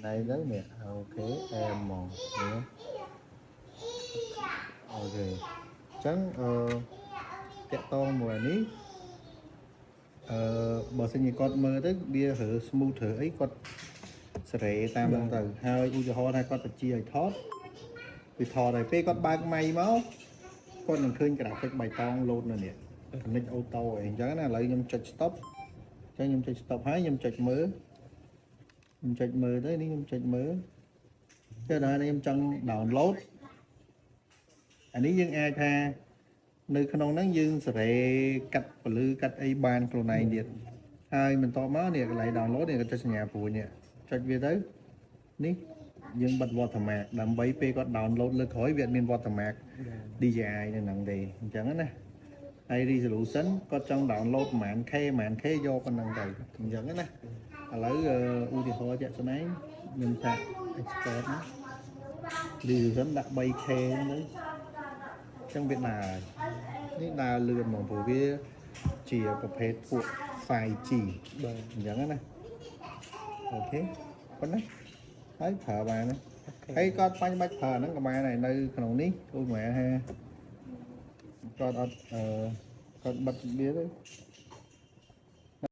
ណៃទៅនេះ OK អែមហ្មងនេះ OK អញ្ចឹងអឺតាក់តងមួយអានេះអឺបើសិនជាគាត់មើលទៅវារើ smooth រើអីគាត់សេរីតាមហ្នឹងទៅហើយឧទាហរណ៍ថាគាត់បញ្ជាឲ្យថតវាថតហើយពេលគាត់បើកម៉ៃមកគាត់នឹងឃើញ graphic បៃតង load នៅនេះ connect auto អីអញ្ចឹងណាឥឡូវខ្ញុំចុច stop អញ្ចឹងខ្ញុំចុច stop ហើយខ្ញុំចុចមើលខ្ញុំចុចមើលទៅនេះខ្ញុំចុចមើលទៅដល់នេះខ្ញុំចង់ download អានេះយើងអាចថានៅក្នុងហ្នឹងយើងសេរីកាត់ពលឺកាត់អីបានខ្លួនឯងទៀតហើយបន្តមកនេះកន្លែង download នេះក៏ចុចសញ្ញាព្រួយនេះចុចវាទៅនេះយើងបិទ watermark ដើម្បីពេលគាត់ download លើក្រោយវាអត់មាន watermark DJI នៅហ្នឹងទេអញ្ចឹងណាហើយ resolution គាត់ចង់ download ប្រហែល K ប្រហែល K យកប៉ុណ្្នឹងទៅអញ្ចឹងណាឥឡូវឧទាហរណ៍ជាក់ស្ដែងខ្ញុំថា export ណា resolution ដាក់ 3K ហ្នឹងទៅអញ្ចឹងវាដើរនេះដើរលឿនហ្មងព្រោះវាជាប្រភេទពួក 5G បាទ អញ្ចឹងណា OK ប៉ុណ្ណាហើយប្រើបានណាហើយគាត់បាញ់បាច់ប្រើហ្នឹងក៏បានដែរនៅក្នុងនេះឧបមាថាគាត់អត់អឺគាត់បិទវាទៅ